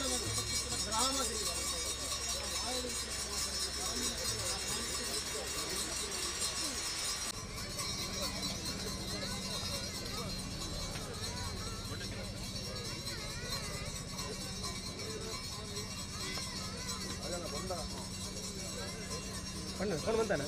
ಗ್ರಾಮ ಬಂತಾನೆ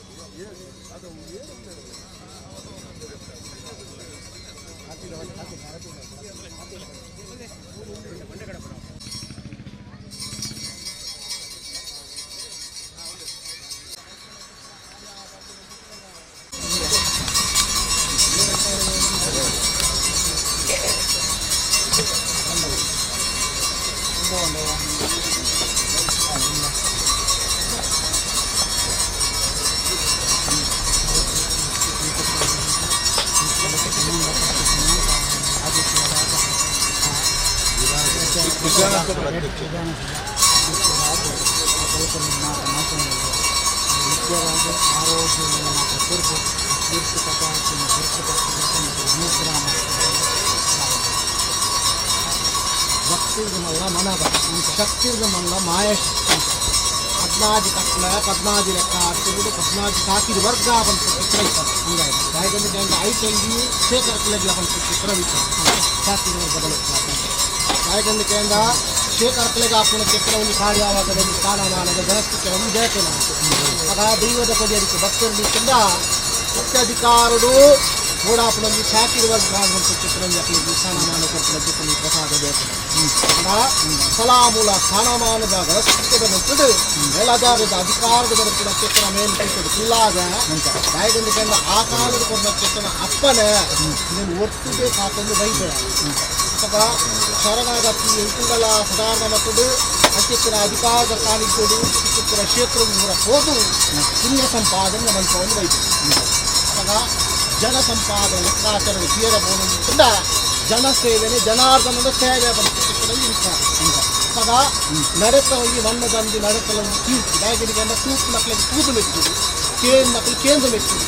ಶಕ್ತಿರ್ದ ಮಲ್ಲ ಮಾಯಶಕ್ತಿ ಪದ್ನಾಜಿ ಕಟ್ಲ ಪದ್ನಾಜಿ ಲೆಕ್ಕ ಅರ್ಥಗಳು ಪದ್ನಾಜಿ ಸಾಕಿದ ವರ್ಗ ಬಂತ ಚಿತ್ರ ಇತ್ತು. ಹಂಗಾಗಿ ಯಾಕಂದ್ರೆ ಐಟಲ್ಲಿ ಶೇಖರ್ ಕಲೆಗ್ಲ ಬಂತ ಚಿತ್ರ ಇತ್ತು. ಸಾಕಿದ ವರ್ಗ ಲೆಕ್ಕ ಯಾಕಂದ್ರೆ ಶೇಖರ್ ಕಲೆಗೆ ಹಾಕುವ ಚಿತ್ರವನ್ನು ಕಾರ್ಯವಾಗದ ಒಂದು ಸ್ಥಾನಮಾನದ ಜನಸ್ಥಿತಿ ಒಂದು ಜಯತೆ ಆಗ ದೈವದ ಕೊಡಿಯದಕ್ಕೆ ಭಕ್ತರಲ್ಲಿ ತುಂಬ ಅತ್ಯಧಿಕಾರರು ಓಡಾಪನಲ್ಲಿ ಸಾಕಿರುವ ಬಂತ ಚಿತ್ರದಲ್ಲಿ ಸ್ಥಾನಮಾನ ಕೊಡ್ತಾರೆ ಚಿತ್ರ ಪ್ರಸಾದ ಬೇಕು. ಸಲಾಮೂಲ ಸ್ಥಾನಮಾನದ ಗಣಸ್ತಿಕದ ನಂತಡು ಮೇಲಾಧಾರದ ಅಧಿಕಾರದ ಬರುತ್ತಿನ ಚಿತ್ರ ಮೇಲೆ ಕುಲ್ಲಾಗ ದಾಯಗಂದ ಆ ಕಾಲದ ಕೊಟ್ಟ ಚಿತ್ರನ ಅಪ್ಪನೆ ನೀನು ಒಟ್ಟು ಕಾತಂದು ಬೈದೆ ಅಥವಾ ಶರಣಾಗತಿ ಎಂಕುಂಡಲ ಸಾಧಾರಣ ಮತ್ತದು ಅಂಚಿತ್ತಿನ ಅಧಿಕಾರದ ಸಾನ್ನಿಧ್ಯಡು ಚಿತ್ರ ಕ್ಷೇತ್ರ ಹೋದು ಪುಣ್ಯ ಸಂಪಾದನೆ ಮಂತ್ರವನ್ನು ಬೈದೆ. ಅವಾಗ ಜನ ಸಂಪಾದನೆ ಲೆಕ್ಕಾಚಾರದ ತೀರ ಬೋನ ಜನಸೇವೆನೆ ಜನಾರ್ದನದ ಸೇವೆ ಬಂತು ಚಿತ್ರದಲ್ಲಿ ವಿಚಾರ. ಅವಾಗ ನಡೆತ ಹೋಗಿ ಮಣ್ಣದಂದು ನಡೆತಲೊಂದು ಕೀರ್ತಿ ದಾಯಗರಿಗೆ ತೂಪು ಮಕ್ಕಳಿಗೆ ತೂದು ಮೆಚ್ಚುದು ಕೇಂದ್ರ ಮಕ್ಕಳು ಕೇಂದ್ರ ಮೆಚ್ಚುದು.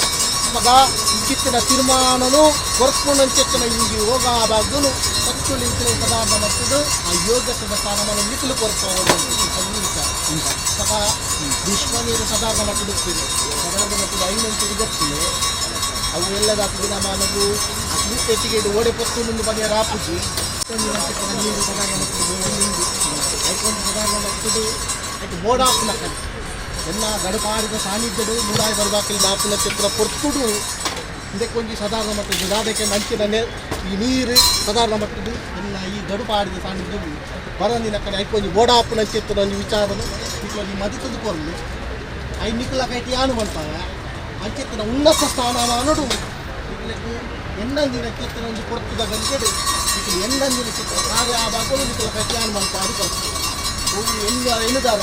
ಅವಾಗ ಇಂಚಿತ್ತಿನ ತೀರ್ಮಾನನು ಕೊರ್ಪುನಂಚಿತ್ತಿನ ಇಂಗಿ ಹೋಗಾದಾಗನು ಸಚ್ಚುಲಿಂತಿನ ಸಾಧಾರಣ ಮತ್ತದು ಆ ಯೋಗ್ಯತೆದ ಸ್ಥಾನಮಾನ ನಿಖಲು ಕೊರ್ಪೋದು ವಿಚಾರ. ಅವಾಗ ವಿಶ್ವನೀರು ಸಾಧಾರಣ ಮಟ್ಟದ ಸಾಧಾರಣ ಮಟ್ಟದ ಐನಂಚಿಗೆ ಗೊತ್ತಿದೆ ಅವು ಎಲ್ಲದ ದಿನಮಾನವು ಅತ್ಯುತ್ತೆಟ್ಟಿಗೆ ಓಡೆ ಪೊತ್ತು ಮುಂದೆ ಬನ್ನಿ ರಾಪುಜಿ ನೀರು ಸಾಧಾರಣ ಮಟ್ಟದ ಒಂದು ಐಕೊಂದು ಸಾಧಾರಣ ಮಟ್ಟದು ಐಕ್ ಬೋಡಾಪುನ ಕಡೆ ಎಲ್ಲ ಗಡಪಾಡಿದ ಸಾನ್ನಿಧ್ಯಡು ಮೂಡಾಯಿ ಬರ್ಬಾಕಿಲ್ ಬಾಪುನ ಚಿತ್ರ ಪೊರ್ತುಡು ಇದಕ್ಕೊಂಜಿ ಸಾಧಾರಣ ಮಟ್ಟದ ದಾದಕ್ಕೆ ಅಂಚಿನ ಈ ನೀರು ಸಾಧಾರಣ ಮಟ್ಟದ್ದು ಎಲ್ಲ ಈ ಗಡುಪಾಡಿದ ಸಾನ್ನಿಧ್ಯಡು ಬರಂದಿನ ಕಡೆ ಐಕೊಂಜಿ ಬೋಡಾಪುನ ಚಿತ್ರ ಒಂದು ವಿಚಾರನು ಇಕ್ಕೊಂಜಿ ಮದಿತದ್ದು ಕೊರಲು I ನಿಖಲ ಕೈಟಿ ಯಾನು ಬಂತಾವ ಅಂಚಿತ್ತಿನ ಉನ್ನತ ಸ್ಥಾನಮಾನಡು ನಿಖಲಕ್ಕೆ ಎನ್ನಂದಿನ ಚಿತ್ರ ಒಂದು ಕೊಡ್ತದ ಗಂಟೆಡು ನಿಖಲು ಎನ್ನಂದಿನ ಚಿತ್ರ ಕಾರ್ಯ ಆವಾಗಲೂ ನಿಖಲ ಕೈಟಿ ಯಾನು ಬಂತಾರು ಕೊಡ್ತದೆ ಹೋಗಿ ಎಲ್ಲಿ ಎನ್ನುದಾರ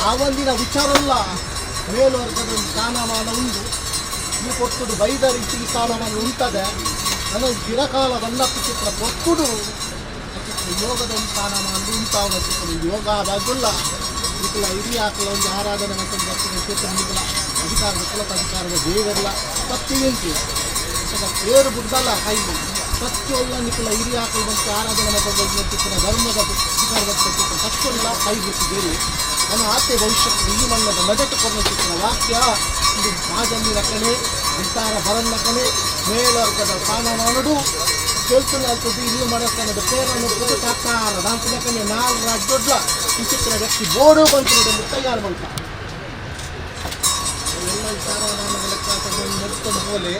ಆ ಒಂದಿನ ವಿಚಾರಲ್ಲ ಮೇಲ್ವರ್ಗದ ಒಂದು ಸ್ಥಾನಮಾನ ಉಂಟು ಈ ಕೊಟ್ಟುಡು ಬೈದ ರೀತಿಗೆ ಸ್ಥಾನಮಾನ ಉಂಟದೆ ನನ್ನ ಚಿರಕಾಲ ಬಂದಪ್ಪ ಚಿತ್ರ ಕೊಟ್ಟುಡು ಚಿತ್ರ ಯೋಗದ ಒಂದು ಸ್ಥಾನಮಾನ ಉಂಟಾವ ಚಿತ್ರ ಯೋಗ ಆದಾಗುಲ್ಲ ನಿಖಲ ಇಡೀ ಆಕಲ ಒಂದು ಆರಾಧನೆ ಮತ್ತು ಚಿತ್ರ ನಿಖಲ ಅಧಿಕಾರದ ಕುಲತ ಅಧಿಕಾರದ ದೇವರಲ್ಲ ಸತ್ಯ ಏರು ಬುಡ್ದಲ್ಲ ಕೈ ಸತ್ಯವುಳ್ಳ ನಿಖಲ ಹಿರಿಯ ಆಕಲು ಬಂತು ಆರಾಧನೆ ಮತ್ತು ಚಿತ್ರ ಧರ್ಮದ ಅಧಿಕಾರದ ಚಿತ್ರ ಸತ್ಯವುಳ್ಳ ಕೈ ಬಿಟ್ಟಿದ್ದೇವೆ. ನನ್ನ ಆತೆ ಭವಿಷ್ಯಕ್ಕೆ ಈ ಮಣ್ಣದ ನಡೆಟ್ಟು ಕೊಡ ಚಿತ್ರ ವಾಕ್ಯ ಇದು ಮಾಜಂದಿನ ಕಣೆ ಅಂತಾರ ಬರನ್ನ ಕಣೆ ಮೇಲ್ವರ್ಗದ ಸ್ಥಾನಮಾನಡು ಕೇಳ್ತುನಾಲ್ತದ್ದು ಇಲ್ಲಿ ಮಾಡಕ್ಕನ್ನದ ಪೇರನ್ನು ಪುದು ತಾಕಾರ ದಾಂತಿನ ಕಣೆ ನಾಲ್ಕು ರಾಜ್ಯದೊಡ್ಲ ಈ ಚಿತ್ರ ವ್ಯಕ್ತಿ ಬೋರ್ಡು ಬಂತು ತಯಾರು ಬಂತ ಎಲ್ಲ ಸ್ಥಾನಮಾನದ ಲೆಕ್ಕಾಚಾರವನ್ನು ನಡೆಸ್ಕೊಂಡು ಹೋಲೆ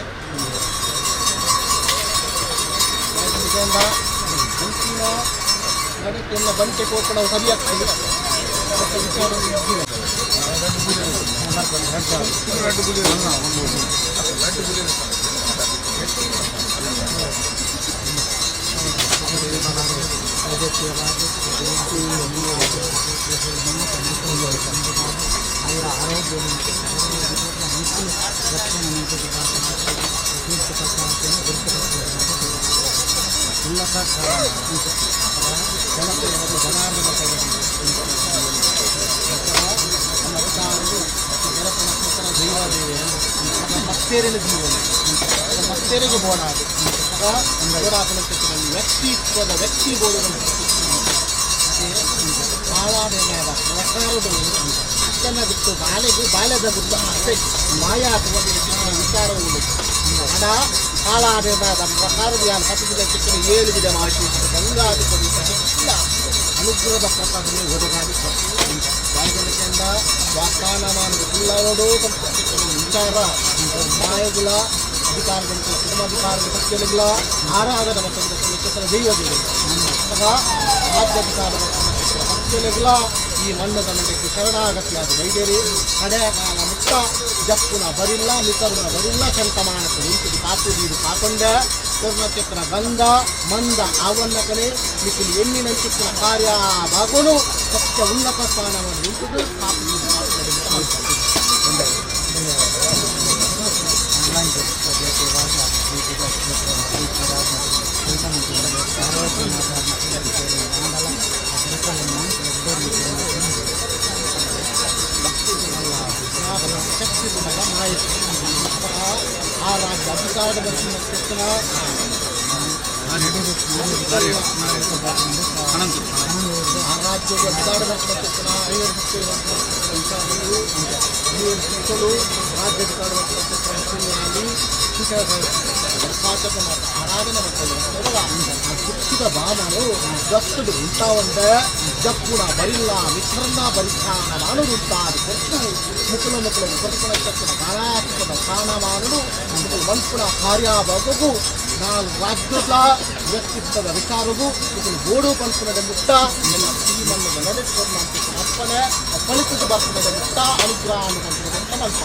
ಅಂತಿಮ ನಡೆಕೆಲ್ಲ ಬಂಟೆ ಕೋಪಣ ಸರಿಯಾಗ್ತದೆ ಮತ್ತೆ ವಿಚಾರ ಉನ್ನತ ಜನತೆ ಮತ್ತು ಜನಾರ್ದನ ಭಕ್ತೇರಿನ ಜೀವನ ಭಕ್ತರಿಗೆ ಬೋಡಾದು ಬೋಡಾಪನ ವ್ಯಕ್ತಿತ್ವದ ವ್ಯಕ್ತಿ ಬೋಡು ಕಾಳಾನೇನಾದ ಪ್ರಕಾರದು ಅಕ್ಕನ ಬಿಟ್ಟು ಬಾಲೆಗೂ ಬಾಲ್ಯದ ಬಿಟ್ಟು ಆಸೆ ಮಾಯ ಅಥವಾ ವಿಚಾರವು ಹಣ ಕಾಳಾನೇನಾದ ಪ್ರಕಾರದ ಯಾರು ಪತಿಸಿದ ಚಿಕ್ಕನ ಏಳು ವಿಧ ಮಾಹಿತಿ ಗಂಗಾಧಿಪತಿ ಎಲ್ಲ ಅನುಗ್ರಹದ ಪ್ರಕಾರನೇ ಒದಗಾಡಿ ಬಾಯಿಗಳಿಂದ ವಾಸ್ಥಾನಮಾನದ ಕುಳ್ಳವಡು ವಿಚಾರ ಮಾಯಗುಲ ಅಧಿಕಾರದಂತ ಕುಟುಂಬಾಧಿಕಾರದ ಸತ್ಯಗಳ ಆರಾಧನ ಮತ್ತು ಚಿತ್ರ ದೈವಗಳು ಅಥವಾ ರಾಜ್ಯಾಧಿಕಾರದ ಸತ್ಯಗಳ ಈ ಮಣ್ಣದ ಮಂಡಕ್ಕೆ ಶರಣಾಗತಿಯಾದ ವೈದ್ಯರಿ ಕಡೆಯ ಕಾಲ ಮುಕ್ತ ಜಪ್ಪುನ ಬರಿಲ್ಲ ಮಿತರುನ ಬರಿಲ್ಲ ಶಂಕಮಾನಕ್ಕೆ ನಿಂತಿದ್ದು ಕಾಪು ನೀರು ಕಾಕೊಂಡೆ ಕೊರ್ನ ಚಿತ್ರ ಗಂಧ ಮಂದ ಆವನ್ನ ಕಡೆ ಮಿಕ್ಕಿನ ಎಣ್ಣಿನಂಚಿತ್ತಿನ ಕಾರ್ಯ ಭಾಗೋನು ಸತ್ಯ ಉನ್ನತ ಸ್ಥಾನವನ್ನು ನಿಂತಿದ್ದು ಕಾಪು ನೀರು ಕಾಪಾಡಿ. ಶಕ್ತಿ ಗುಣದ ಮಾಹಿತಿ ಆ ರಾಜ್ಯ ಅಧಿಕಾರದ ಬರ್ತಿನ ಚಿತ್ರ ಆ ರಾಜ್ಯದ ಅಧಿಕಾರ ಬರ್ತಿನ ಚಿತ್ರ ಐವರು ವಿಚಾರಗಳು ಐವರು ರಾಜ್ಯಾಧಿಕಾರ ಬರ್ತಿನ ಚಿತ್ರ ಆರಾಧನೆ ಮಾಡ್ತಾರೆ. ಆ ಗುಪ್ತಿದ ಬಾಮನು ದತ್ತುಡು ಉಂಟಾವಂದೆ ಜಪ್ಪುಣ ಬರಿಲ್ಲ ಮಿತ್ರನ್ನ ಬರಿಸ್ಥಾನ ಮಾನುಡು ಉಂಟಾದ ಕೊಟ್ಟು ಮುಕುಲ ಮುಕುಲ ಕೊಟ್ಟುಕುಣ ಚಕ್ಕುನ ಗಾಲಾಚಿಕದ ಸ್ಥಾನಮಾನುಡು ಮುಕುಲು ಮಲ್ಪುಣ ಕಾರ್ಯಭಾಗವು ನಾನು ರಾಜ್ಯದ ವ್ಯಕ್ತಿತ್ವದ ವಿಚಾರವು ಮುಕುಲು ಬೋಡು ಪಲ್ಪುನದ ಮುಟ್ಟ ಎಲ್ಲ ಶ್ರೀಮನ್ನದ ನಡೆಸಿಕೊಂಡು ಅಪ್ಪನೆ ಫಲಿತದ ಬರ್ತದ ಮುಟ್ಟ ಅನುಗ್ರಹ ಅನುಕಂತ ಮಲ್ಪ.